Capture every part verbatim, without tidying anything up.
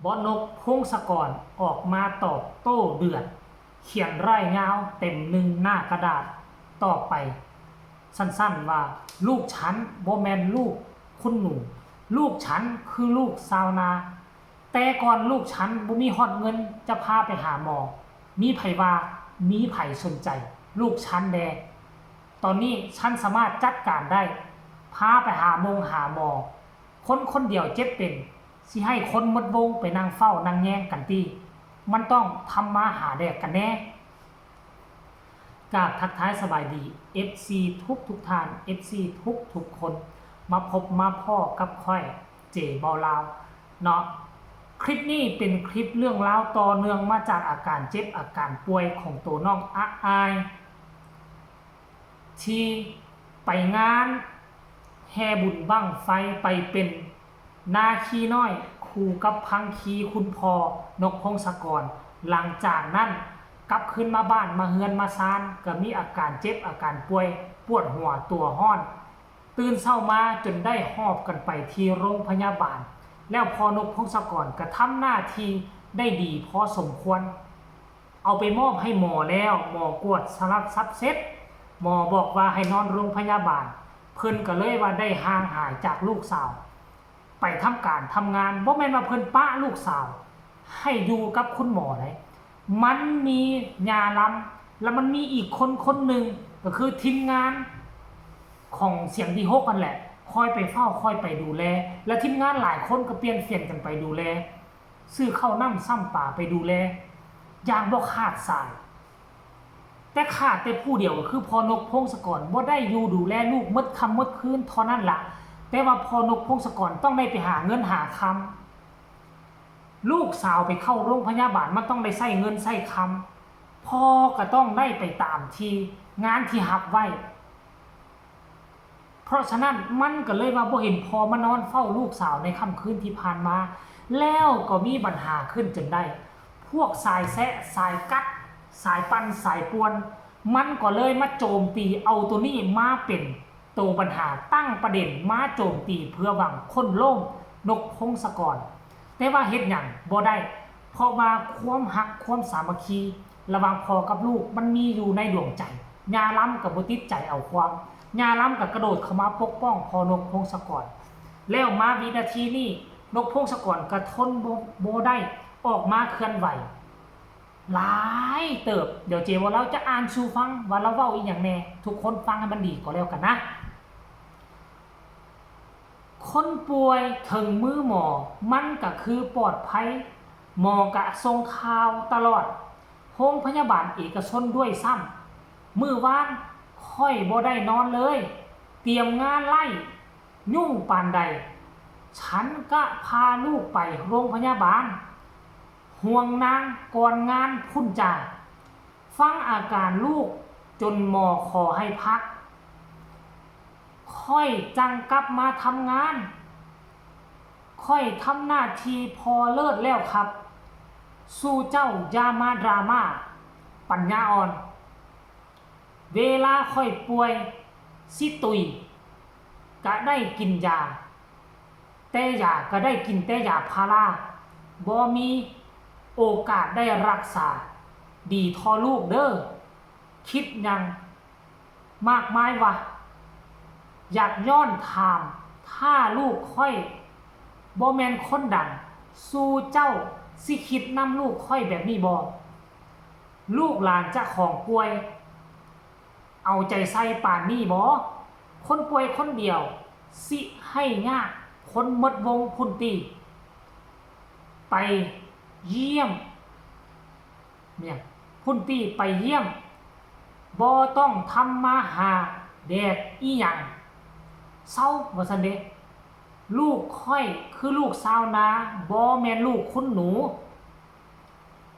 บอสนกพงศกรออกมาตอบโต้เดือด เขียนร่ายยาวเต็มหนึ่งหน้ากระดาษต่อไป สั้นๆว่า ลูกฉันบ่แม่นลูกคุณหนู ลูกฉันคือลูกชาวนา แต่ก่อนลูกฉันบ่มีฮอดเงินจะพาไปหาหมอ มีไผว่า มีไผสนใจ ลูกฉันแด่ ตอนนี้ฉันสามารถจัดการได้ พาไปหาโมงหาหมอ คนคนเดียวเจ็บเป็น สิให้คนหมดวงไปนั่งเฝ้านั่งแยงกันตี้ มันต้องทำมาหาแดกกันแน่ กราบทักทายสบายดี เอฟซี ทุกทุกท่าน เอฟซี ทุกทุกคน มาพบมาพ้อกับข้อย เจ เบาลาว เนาะ คลิปนี้เป็นคลิปเรื่องราวต่อเนื่องมาจากอาการเจ็บอาการป่วยของตัวน้องอะอาย ที่ไปงานแห่บุญบั้งไฟไปเป็นนาคีน้อยคู่กับพังคีคุณพ่อนกพงศกร หลังจากนั้นกลับคืนมาบ้านมาเฮือนมาซาน ก็มีอาการเจ็บอาการป่วยปวดหัวตัวฮ้อน ตื่นเช้ามาจนได้หอบกันไปที่โรงพยาบาล แล้วพ่อนกพงศกรก็ทำหน้าที่ได้ดีพอสมควร เอาไปมอบให้หมอแล้ว หมอกวดสารพัดเสร็จ หมอบอกว่าให้นอนโรงพยาบาล เพิ่นก็เลยว่าได้ห่างหายจากลูกสาว ไปทำการทำงาน บ่แม่นว่าเพิ่นปะลูกสาว ให้อยู่กับคุณหมอได มันมียาลำ แล้วมันมีอีกคนคนหนึ่ง ก็คือทีมงานของเสียงดีหกนั่นแหละ คอยไปเฝ้าคอยไปดูแล และทีมงานหลายคนก็เปลี่ยนเปลี่ยนกันไปดูแล ซื้อข้าวน้ำซ้ำปลาไปดูแล อย่างบ่ขาดสาย แต่ขาดแต่ผู้เดียวก็คือพ่อนกพงศกร บ่ได้อยู่ดูแลลูกหมดค่ำหมดคืนเท่านั้นละ แต่ว่าพ่อนกพงศกรต้องได้ไปหาเงินหาคำ ลูกสาวไปเข้าโรงพยาบาล มันต้องได้ใช้เงินใช้คำ พ่อก็ต้องได้ไปตามที่งานที่รับไว้ เพราะฉะนั้นมันก็เลยว่าบ่เห็นพ่อมานอนเฝ้าลูกสาวในค่ำคืนที่ผ่านมา แล้วก็มีปัญหาขึ้นจนได้ พวกสายแซะ สายกัด สายปั่น สายป่วน มันก็เลยมาโจมตีเอาตัวนี้มาเป็นตัวปัญหา ตั้งประเด็นมาโจมตีเพื่อหวังค้นโล่งนกพงศกร แต่ว่าเฮ็ดหยังบ่ได้ เพราะว่าความฮักความสามัคคีระหว่างพ่อกับลูกมันมีอยู่ในดวงใจ ย่าลำก็บ่ติดใจเอาความ ย่าลำก็กระโดดเข้ามาปกป้องพ่อนกพงศกร แล้วมาวินาทีนี้นกพงศกรก็ทนบ่ บ่ได้ ออกมาเคลื่อนไหว หลายเติบ เดี๋ยวเจเบาลาวจะอ่านสู่ฟังว่าลาวเว้าอีหยังแน่ ทุกคนฟังให้มันดีก็แล้วกันนะ คนป่วยถึงมือหมอ มันก็คือปลอดภัย หมอกะส่งข่าวตลอด โรงพยาบาลเอกชนด้วยซ้ำ มื้อวานข้อยบ่ได้นอนเลย เตรียมงานไล่ ยุ่งปานใด ฉันกะพาลูกไปโรงพยาบาล ห่วงนางก่อนงานพุ้นจ้า ฟังอาการลูกจนหมอขอให้พัก ข้อยจั่งกลับมาทำงาน ข้อยทำหน้าที่พ่อเลิศแล้วครับ สู่เจ้าอย่ามาดราม่า ปัญญาอ่อน เวลาข้อยป่วยสิตุย กะได้กินยา แต่ยากะได้กินแต่ยาพารา บ่มีโอกาสได้รักษาดีท่อลูกเด้อ คิดหยังมากมายวะ อยากย้อนถาม ถ้าลูกข้อยบ่แม่นคนดัง สู่เจ้าสิคิดนำลูกข้อยแบบนี้บ่ ลูกหลานเจ้าของป่วย เอาใจใส่ปานนี้บ่ คนป่วยคนเดียว สิให้ยากคนหมดวงพุ้นติ ไปเยี่ยม เนี่ย พุ้นติไปเยี่ยม บ่ต้องทำมาหาแดกอีหยัง เซา ว่าซั่นเด้ ลูกข้อยคือลูกชาวนา บ่แม่นลูกคุณหนู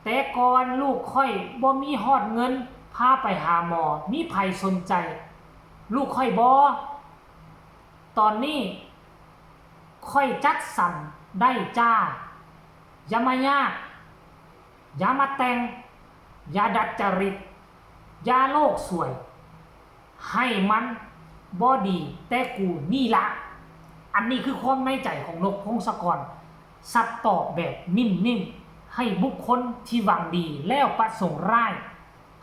แต่ก่อนลูกข้อยบ่มีฮอดเงินพาไปหาหมอ มีไผสนใจ ลูกข้อยบ่ ตอนนี้ข้อยจัดสรรได้จ้า อย่ามายาก อย่ามาแต่ง อย่าดัดจริต อย่าโลกสวย ให้มันบ่ดีแต่กูนี่ละ อันนี้คือความในใจของนกพงศกร สัตว์ตอบแบบนิ่มๆ ให้บุคคลที่หวังดีแล้วประสงค์ร้าย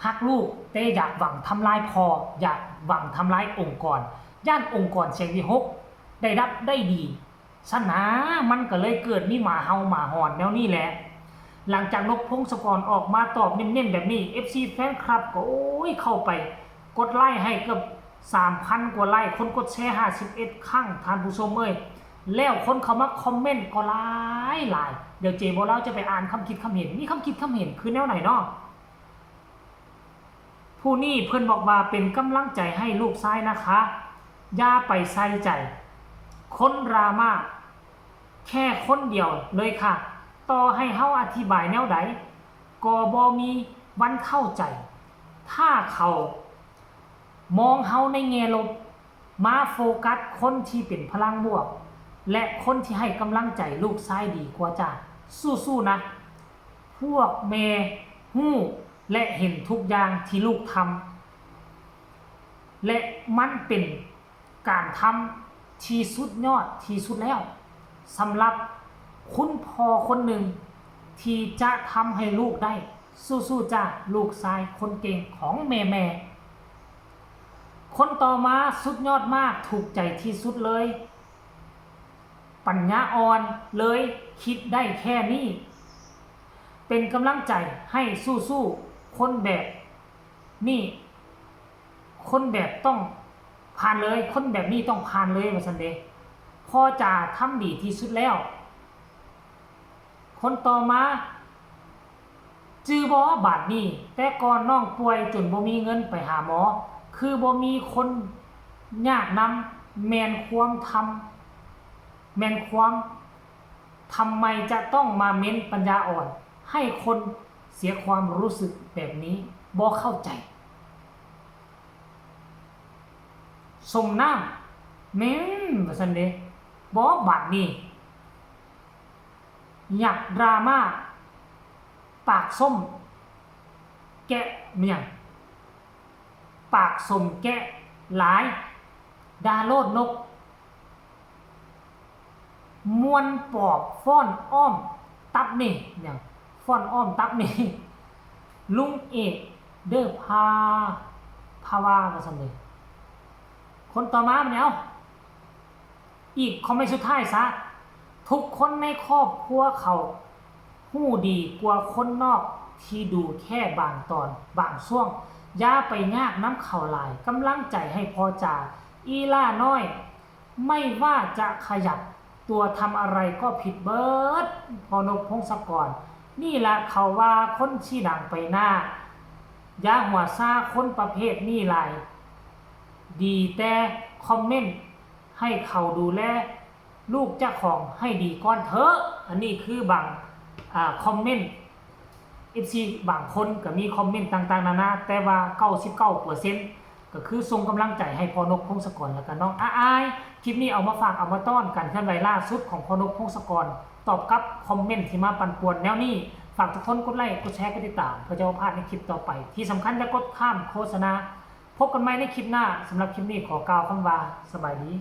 ฮักลูกแต่อยากหวังทำลายพ่ออยากหวังทำลายองค์กรย่านองค์กรเสียงวิหกได้รับได้ดีสนามันก็เลยเกิดมีหมาเห่าหมาหอนแนวนี้แหละ หลังจากนกพงศกรออกมาตอบเน้นๆแบบนี้ เอฟซี แฟนคลับก็โอ้ยเข้าไปกดไลค์ให้เกือบสามพันกว่าไลค์คนกดแชร์ห้าสิบเอ็ดครั้งท่านผู้ชมเอ้ย แล้วคนเข้ามาคอมเมนต์ก็หลายหลายเดี๋ยวเจโบเล่าจะไปอ่านคำคิดคำเห็นมีคำคิดคำเห็นคือแนวไหนเนาะผู้นี้เพิ่นบอกว่าเป็นกำลังใจให้ลูกชายนะคะอย่าไปใส่ใจคนดราม่าแค่คนเดียวเลยค่ะต่อให้เฮาอธิบายแนวใดก็บ่มีวันเข้าใจ ถ้าเขามองเฮาในแง่ลบมาโฟกัสคนที่เป็นพลังบวก และคนที่ให้กำลังใจลูกชายดีกว่าจ้าสู้ๆนะ พวกแม่ฮู้และเห็นทุกอย่างที่ลูกทำและมันเป็นการทำที่สุดยอดที่สุดแล้วสำหรับคุณพ่อคนหนึ่งที่จะทำให้ลูกได้สู้ๆจ้าลูกชายคนเก่งของแม่ๆ คนต่อมาสุดยอดมากถูกใจที่สุดเลย ปัญญาอ่อนเลยคิดได้แค่นี้ เป็นกำลังใจให้สู้ๆคนแบบนี้ คนแบบต้องผ่านเลย คนแบบนี้ต้องผ่านเลยว่าซั่นเด้พ่อจ๋าทำดีที่สุดแล้ว คนต่อมา จื่อบ่บาดนี้ แต่ก่อนน้องป่วยจนบ่มีเงินไปหาหมอ คือบ่มีคนยากนำ แม่นความทำแม่นความทำไมจะต้องมาเม้นปัญญาอ่อน ให้คนเสียความรู้สึกแบบนี้บ่เข้าใจ สมน้ำแม่นว่าซั่นเด้บ่บาดนี้ อยากดราม่าปากส้มแกะเมียงปากส้มแกะหลายดาโลดนกมวนปอบฟ้อนอ้อมตับนี่เนี่ยฟ้อนอ้อมตับนี่ลุงเอกเด้อพาพาวาว่าซั่นเลยคนต่อมาเนี่ยเอา อีกคอมเมนต์สุดท้ายซะ ทุกคนในครอบครัวเขาฮู้ดีกว่าคนนอกที่ดูแค่บางตอนบางช่วง อย่าไปยากน้ำเขาหลายกำลังใจให้พอจ่าอีล่าน้อย ไม่ว่าจะขยับตัวทำอะไรก็ผิดเบิดพอนกพงศกร นี่ละเขาว่าคนชี้ดังไปหน้า อย่าหัวซาคนประเภทนี้หลาย ดีแต่คอมเมนต์ให้เขาดูแลลูกเจ้าของให้ดีก่อนเถอะ อันนี้คือบางอ่าคอมเมนต์ เอฟซี บางคนก็มีคอมเมนต์ต่างๆนานาแต่ว่าเก้าสิบเก้าเปอร์เซ็นต์ก็คือส่งกำลังใจให้พ่อนกพงศกรแล้วก็น้องอาอายคลิปนี้เอามาฝากเอามาต้อนกันเคลื่อนไหวล่าสุดของพ่อนกพงศกรตอบกับคอมเมนต์ที่มาปั่นป่วนแนวนี้ฝากทุกคนกดไลค์กดแชร์กดติดตามเพื่อจะบ่พลาดในคลิปต่อไปที่สำคัญอย่ากดข้ามโฆษณา พบกันใหม่ในคลิปหน้า สำหรับคลิปนี้ขอกล่าวคำว่าสบายดี